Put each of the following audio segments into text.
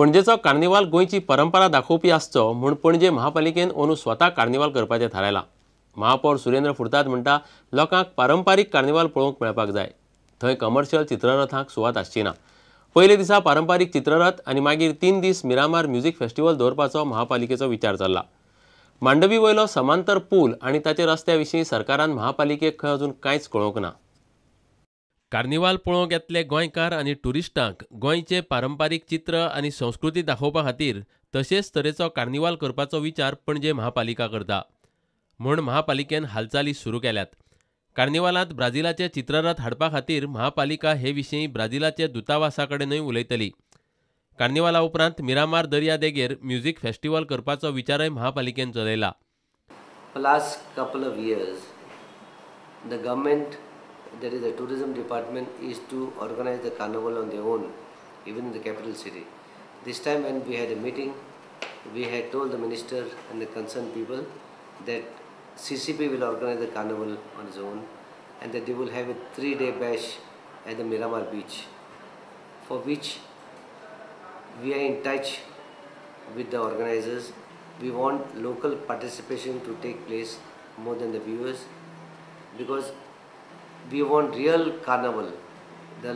पणजेचो carnival गोंयची परंपरा दाखोवपी आसचो म्हूण पणजे महापालिकेन अंदू स्वता कार्निवाल करपाचें थारायलां. महापौर सुरेंद्र फुर्ताद म्हणटा लोकांक पारंपारीक कार्निवाल पळोवंक मेळपाक जाय. थंय कमर्शियल चित्ररथांक सुवात आसची ना. पयले दिसा पारंपारीक चित्ररथ आनी मागीर 3 दीस मिरामार म्युझिक फेस्टिवल दवरपाचो महापालिकेचो विचार चल्ला. मांडवी वयलो समांतर पूल आनी ताचे रस्त्या विशीं सरकारान महापालिकेक खंय अजून कांयच कळोवंक ना. कार्निवाल पळोवंक येतले गोंयकार आनी ट्युरिस्टांक गोंयचे पारंपारीक चित्र आनी संस्कृती दाखोवपा खातीर तशेंच तरेचो कार्निवाल करपाचो विचार पणजे महापालिका करता म्हूण महापालिकेन हालचाली सुरू केल्यात. कार्निवालांत ब्राझिलाचे चित्ररथ हाडपा खातीर महापालिका हे विशीं ब्राझिलाचे दूतावासा कडेनूय उलयतली. कार्निवाला उपरांत मिरामार दर्या देगेर म्युझिक फेस्टिवल करपाचो विचारय महापालिकेन चलयला. Last couple of years the government, that is the tourism department, is to organize the carnival on their own, even in the capital city. This time when we had a meeting, we had told the minister and the concerned people that CCP will organize the carnival on its own and that they will have a 3-day bash at the Miramar beach, for which we are in touch with the organizers. We want local participation to take place more than the viewers, because we want real carnival, the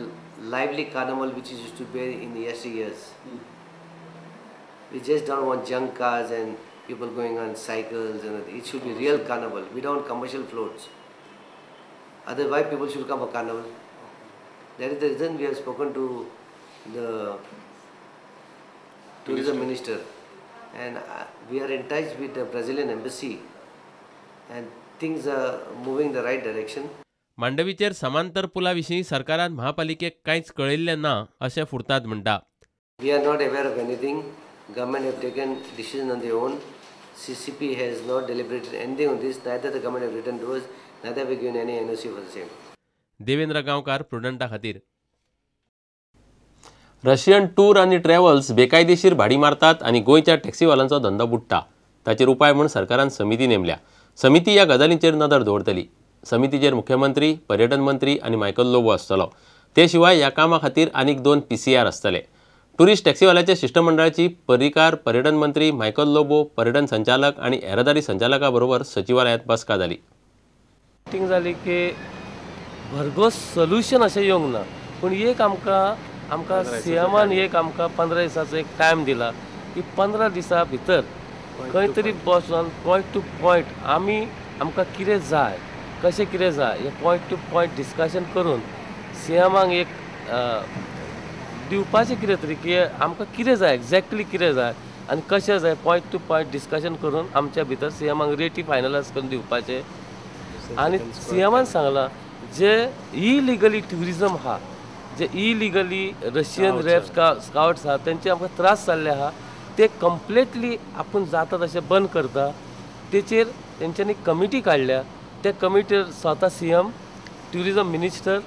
lively carnival which is used to be in the yesteryears. We just don't want junk cars and people going on cycles, and it should be real carnival. We don't want commercial floats. Otherwise, people should come for carnival. That is the reason we have spoken to the tourism minister, and we are in touch with the Brazilian embassy, and things are moving in the right direction. मांडवीचेर समांतर पुला विशीं सरकारान महापालिकेक कांयच कळयल्लें ना अशें फुर्ताद म्हणटा. We are not aware of anything. Government have taken decision on their own. CCP has not deliberated anything on this. Neither the government have written to us, neither have we given any NOC for the same. Devendra Gaonkar, प्रुडंटा खातीर. Russian tour आनी travels बेकायदेशीर भाडी मारतात आनी गोंयच्या टॅक्सीवाल्यांचो धंदो बुडटा. ताचेर उपाय म्हूण सरकारान समिती नेमल्या. समिती ह्या गजालींचेर नदर दवरतली. समितीचेर मुख्यमंत्री, पर्यटन मंत्री आनी मायकल लोबो आसतलो. ते शिवाय ह्या कामा खातीर आनीक 2 PCR आसतले. टुरिस्ट टॅक्सीवाल्याच्या शिश्टमंडळाची पर्रीकार, पर्यटन मंत्री मायकल लोबो, पर्यटन संचालक आनी येरादारी संचालका बरोबर सचिवालयांत बसका जाली. मिटींग जाली की भरघोस सोल्युशन अशें येवंक ना, पूण एक आमकां आमकां सीएमान एक आमकां 15 दिसाचो एक टायम दिला की 15 दिसां भितर खंय तरी बसून पॉयंट टू पॉयंट आमी आमकां कितें जाय, कशें कितें जाय हें पॉयंट टू पॉयंट डिस्कशन करून सीएमाक एक दिवपाचें कितें तरी की आमकां कितें जाय, एग्जॅक्टली कितें जाय आनी कशें जाय, पॉयंट टू पॉयंट डिस्कशन करून आमच्या भितर सीएमाक रेटी फायनलायज करून दिवपाचें. आनी सीएमान सांगलां जे इलिगली ट्युरिजम आहा, जे इलिगली रशियन रॅप्स स्कावट्स आहा तेंचे आमकां त्रास जाल्ले आहा, ते कंप्लिटली आपूण जाता तशें बंद करता. तेचेर तेंच्यांनी कमिटी काडल्या. त्या कमिटीर स्वता सीएम, ट्युरिजम मिनिस्टर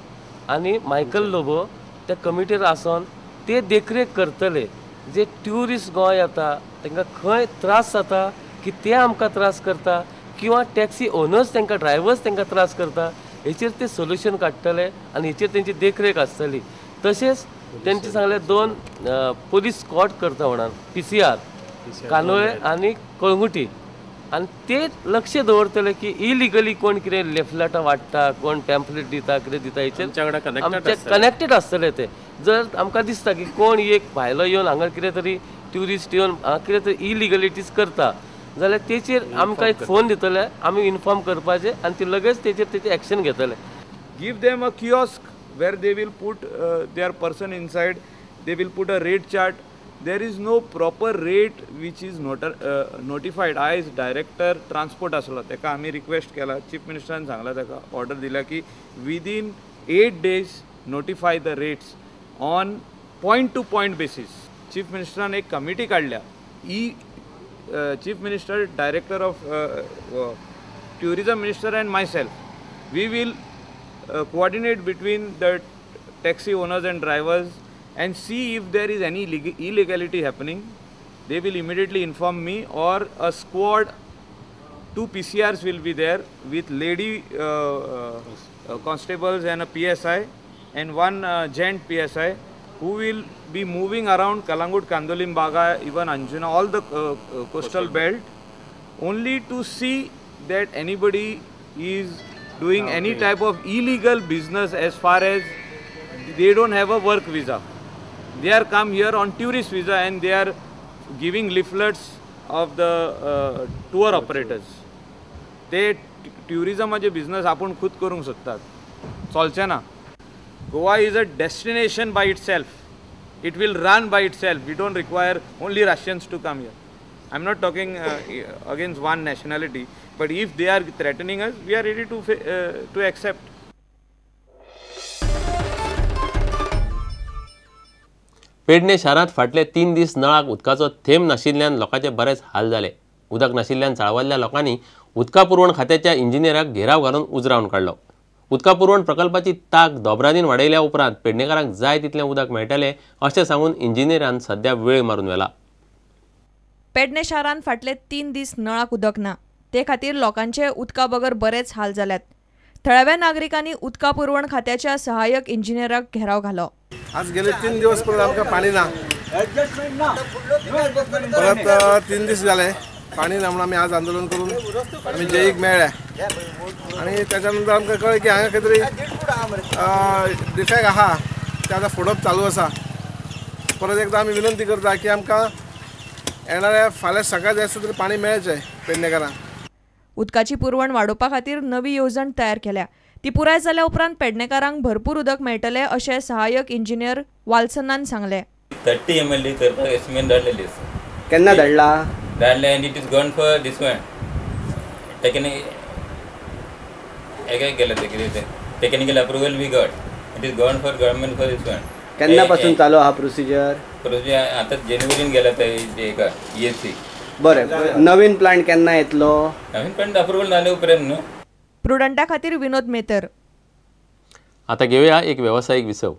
आनी मायकल लोबो त्या कमिटीर आसून ते देखरेख करतले. जे ट्युरिस्ट गोंय येता तांकां खंय त्रास जाता की ते आमकां त्रास करता किंवा टॅक्सी ओनर्स तांकां, ड्रायवर्स तांकां त्रास करता, हेचेर ते सोल्युशन काडटले आनी हेचेर तेंची देखरेख आसतली. तशेंच तेंचे सांगलें 2 पोलीस स्कॉड करता म्हणून, PCR Candolim आनी कळंगुटी, आनी ते लक्ष दवरतले की इलिगली कोण कितें लेफलेटां वांट्टा, कोण पॅम्फलेट दिता, कितें दिता, हेचेर आमचे कनेक्टेड आसतले ते. जर आमकां दिसता की कोण एक भायलो येवन हांगा कितें तरी ट्युरिस्ट येवन हांगा कितें तरी इलिगलिटीज करता जाल्यार तेचेर आमकां एक फोन दितले, आमी इन्फॉर्म करपाचें आनी ते लगेच तेचेर तेचेर एक्शन घेतले. Give them a kiosk where they will put their person inside, they will put a rate chart. There is no proper rate which is notified. I as director transport आसलो तेका आमी रिक्वेस्ट केला, chief मिनिस्टरान सांगला तेका, order दिल्या की within 8 days notify the rates on point to point basis. Chief मिनिस्टरान एक committee काडल्या, ही chief minister, director of tourism minister and myself, we will coordinate between the taxi owners and drivers and see if there is any illegality happening. They will immediately inform me, or a squad, 2 PCRs will be there with lady constables and a PSI and 1 gent PSI. who will be moving around Calangute, Candolim, Baga, even Anjuna, all the coastal belt, only to see that anybody is doing any type of illegal business as far as they don't have a work visa. They are come here on tourist visa and they are giving leaflets of the tour operators. ते ट्युरिजमाचे business आपूण खुद करूंक सोदतात, चलचें ना. Goa is a destination by itself. It will run by itself. We don't require only Russians to come here. I am not talking against one nationality, but if they are threatening us, we are ready to accept. Pedne शारांत फाटले 3 दीस नळाक उदकाचो थेंब नाशिल्ल्यान लोकांचे बरेच हाल जाले. उदक नाशिल्ल्यान चाळवल्ल्या लोकांनी उदका पुरवण खात्याच्या इंजिनियराक घेराव घालून उजरावन काडलो. उदका पुरवण प्रकल्पाची ताक दोबरादीन वाडयल्या उपरांत पेडणेकारांक जाय तितलें उदक मेळटलें अशें सांगून इंजिनियरान सध्या वेळ मारून व्हेला. पेडणे शारांत फाटले 3 दीस नळाक उदक ना, ते खातीर लोकांचे उदका बगर बरेच हाल जाल्यात. थळाव्या नागरिकांनी उदका पुरवण खात्याच्या सहाय्यक इंजिनियराक घेराव घालो. आज गेले 3 दिवस परत आमकां पाणी ना, परत 3 दीस जाले पाणी ना म्हणून आमी आज आंदोलन करून आमी जेईक मेळ्ळे आनी त्याच्या नंतर आमकां कळ्ळें की हांगा खंय तरी डिफेक्ट आहा, ते आतां फोडप चालू आसा. परत एकदां आमी विनंती करता की आमकां येणाऱ्या फाल्यां सकाळ जाय आसता तरी पाणी मेळचें पेडणेकारांक. उदकाची पुरवण वाडोवपा खातीर नवी येवजण तयार केल्या. ती पुराय जाल्या उपरांत पेडणेकारांक भरपूर उदक मेळटलें अशें सहाय्यक इंजिनियर वाल्सनान सांगलें. 30 MLD करपाक एस्टिमेट धाडलेली आसा. केन्ना धाडला? धाडले and it is gone for this one technique एके गेले ते कितें तें technical approval we got, it is gone for government for this one. केन्ना पासून चालू आहा प्रोसिजर? प्रोसिजर आतां जानेवारीन गेला ते हेका ESC. बरें, नवीन प्लांट केन्ना येतलो? नवीन प्लांट अप्रुवल जाले उपरांत न्हू. प्रुडंटा खातीर विनोद मेतर. आता घेऊया एक व्यावसायिक विसव.